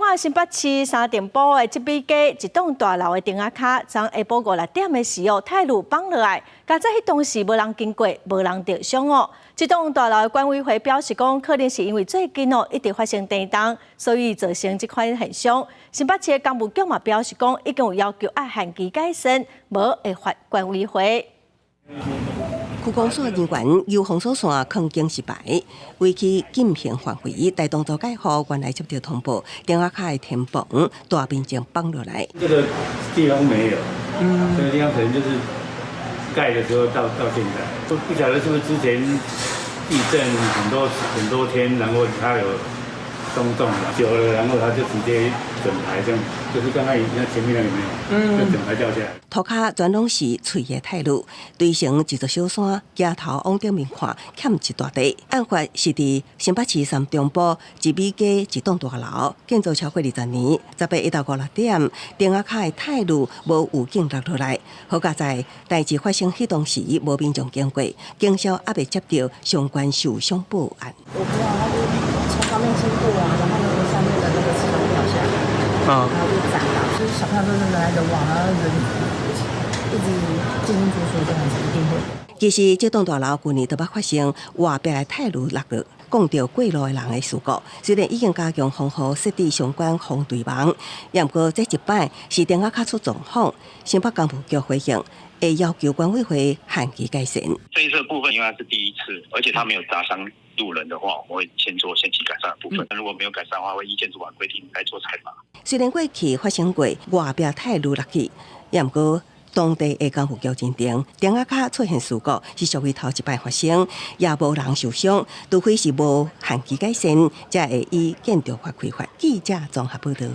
看新北市三重埔的集美街一棟大樓的頂仔跤，昨下晡五六點的時候，鐵路放落來，佳哉彼當時無人經過，無人著傷哦。這棟大樓的管委會表示講，可能是因為最近哦一直發生地動，所以造成這款現象。新北市的工務局嘛表示講，已經有要求愛限期改善，無會罰管委會。區公所人員由封鎖線囥警示牌，圍起禁行範圍。台東都改戶原來接到通報，頂仔跤的天棚大面積放落來。這個地方沒有，這個地方可能就是蓋的時候到現在，不曉得是不是之前地震很多很多天，然後它有鬆動久了，然後它就直接整排這樣，就是剛剛你看前面那個沒有，就整排掉下來。塗跤全攏是脆的鐵路，堆成一座小山，抬頭往頂面看，欠一大塊。案發是佇新北市三重埔集美街一棟大樓，建造超過20年，18日下晝五六點，頂仔跤的鐵路無預警落落來。好佳哉代誌發生彼當時無民眾經過，警消猶未接到相關受傷報案。我不知道，他就從上面經過啊，然後那個上面的那個牆掉下來，然後就砸到，就是小朋友都是人來人往，然後人一直進進出出這樣子，一定會。其實這棟大樓舊年就捌發生外壁的鐵路落落，摃著過路的人的事故。雖然已經加強防護設置相關防墜網，也毋過這一擺是頂仔跤出狀況。新北工務局回應，會要求管委會限期改善。這一次部分因為是第一次，而且它沒有砸傷路人的話，我們會先做限期改善的部分。如果沒有改善的話，會依建築法規定來做裁罰。雖然過去發生過外壁鐵路落去，也毋過當地的工務局認定，頂仔跤出現事故是屬於頭一擺發生，也無人受傷，除非是無限期改善，才會依建築法開罰。記者綜合報導。